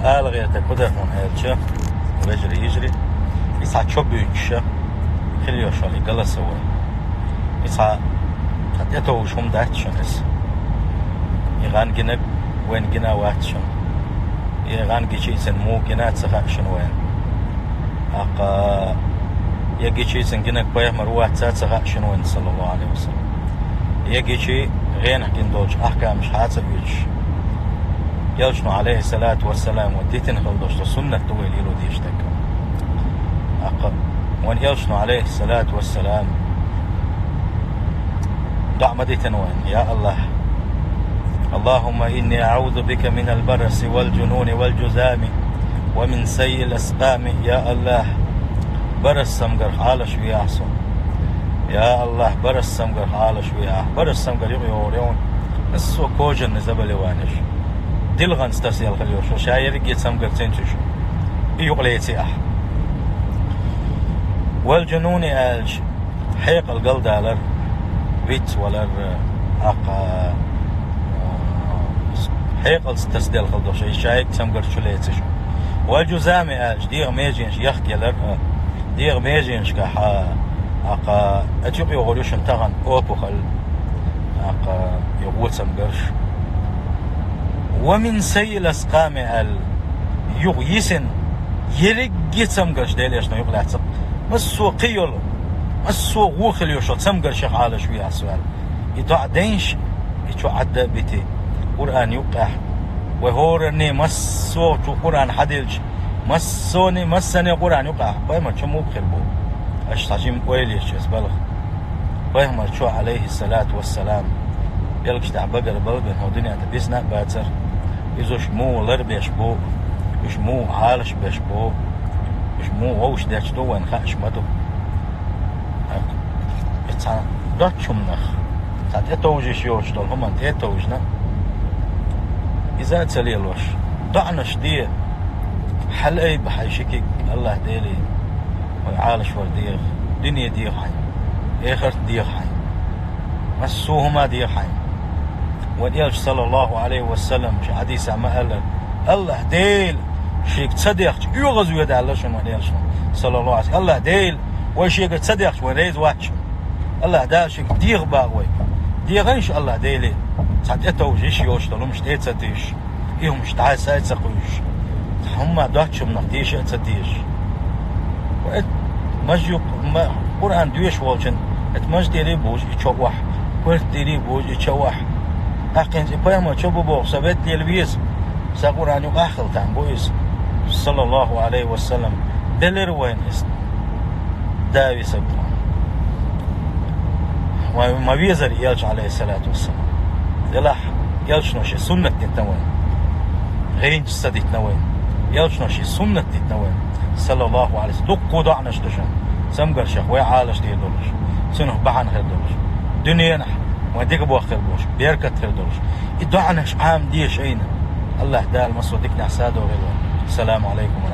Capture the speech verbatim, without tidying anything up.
Ала гӀертарг хӀун дар хьуна аьлча, вежарий, йижарий, и цхьа чо буьйцуш хила йиш йолу и голосовой. И цхьа, цхьа тӀетовжа хӀума дац шуна иза. И гӀан гинарг вайна гина вац шуна. И гӀан гича иза муха гина ца хаьа шуна вайна. ТӀаккха я гича иза гинарг пайхамар вац ца хаьа шуна вайна, саллаллаху Ӏалайхи ва саллам. Я гича гӀенах гина долчу ахкамаш хьа ца оьцуш. Элчано, Ӏалайхиссалату вассалам, вайна дитина хила долуш цо суннат ду вай лело дезаш дерг. ТӀаккха вайн Элчано, Ӏалайхиссалату вассалам, доӀа ма дитина вайна: «Я АллахӀ, Аллахумма инни аӀузу бика минал бараси вал жунуни вал жузами ва мин саййил аскъами». Я АллахӀ, барас цамгарх Ӏалаш вехьа со. Я АллахӀ, барас цамгарх Ӏалаш вехьа. Барас цамгар юкъа йогӀур ю хьуна массо а кожанный заболеванеш. ДилгӀанца тасаелла хила йиш йолуш, ша ерриге цамгар цӀена ца йиш йолуш. И юкъа леций ахь. Вал жунуни аьлча, хьекъал галдалар, виц валар, тӀаккха, а, хьекъалца тасаделла хила долуш, и шайга цамгарш чу лецаш. Вал жузами аьлча, дегӀан меженаш яхка ялар, а, дегӀан меженашкахь, а, тӀаккха, а, юкъа йогӀур ю шуна тахана опухоль, тӀаккха, и гӀо цамгарш. Ва мин саййил аскъами аьлла, юха йисина, ерриге цамгарш Делан Элчано юкъа лаьцна. Массо а кхин йолу, массо а гӀо хила йиш йолу цамгаршех Ӏалаш вехьа со аьлла. И доӀа дайша, и чу Ӏадда а битий. Къуръан юккъехь. Вай хӀоранна массо а чу Къуръан хьаделча, массоне, массане Къуръан юккъехь. Пайхамар чу муха хир бу? Аша цхьа жима ойла йича иза балха. Пайхамар чу, Ӏалайхиссалату вассалам, белгаш тӀехь багара балбина хӀокху дуьнен тӀе бисина а бацара. Иза уьш муха ларбеш бу, уьш муха Ӏалаш беш бу, уьш муха вовшах детташ ду, вайна хууш ма ду. И цхьа доцчу хӀуманах, цхьа тӀетовжа йиш йоцуш долу хӀуманна тӀе а товжина, иза а ца лелош, доӀанаш де, хьалаайба хьайн ши куьг, АллахӀ Деле, вай Ӏалаш вар деха, дуьне деха хьайн, эхарт деха хьайн, массо а хӀума деха хьайн. Вайн Элча, саллаллаху Ӏалайхи ва саллам, шен хьадисехь ма-аллара: «АллахӀ Дела шега ца дехча, оьгӀазве», аьлла шуна вайн Элчано, саллаллаху Ӏалайхи ва саллам. АллахӀ Дела вай шега ца дехча, вайн реза вац шуна. АллахӀ Дела шега дегӀ бакъ вай. ДегӀан шу АллахӀ Деле, цхьа тӀетовжа йиш йоцуш долу хӀумнаш тӀе а ца тевжаш, и хӀумнаш дӀа а сай а ца кхуьйсуш, цхьа хӀумма доцчу хӀуманах теша а ца тешаш. Вай, мажа юкъ-, ма-, Къуръан доьшуш волчун, эта мажа тӀера а бужу и чо охьа, корта тӀера а бужу и чо охьа. ТӀаккха хӀинца и пайхамар чо бу боху, сан бетта лела веза, сан Къуръан юкъахь хила там бу иза, саллаллаху Ӏалайхи ва саллам, белира вайна иза. Да висарг тхуна. Вай ма везара Элча, Ӏалайхиссалату вассалам. Делахь, Элчано шен суннат дитина вайна. ГӀинча ца дитина вайна. Элчано шен суннат дитина вайна. Саллаллаху Ӏалайхи. Дуккха доӀанаш ду шуна. Цамгаршех вай Ӏалаш дийр долуш. Цунах бахьана хир долуш. Дуьненахь вайн дика боху хир болуш. Беркат хир долуш. И доӀанаш Ӏама де шайна. АллахӀ Дала массо а диканехь садо гӀелла. Саламу Ӏалайкум ва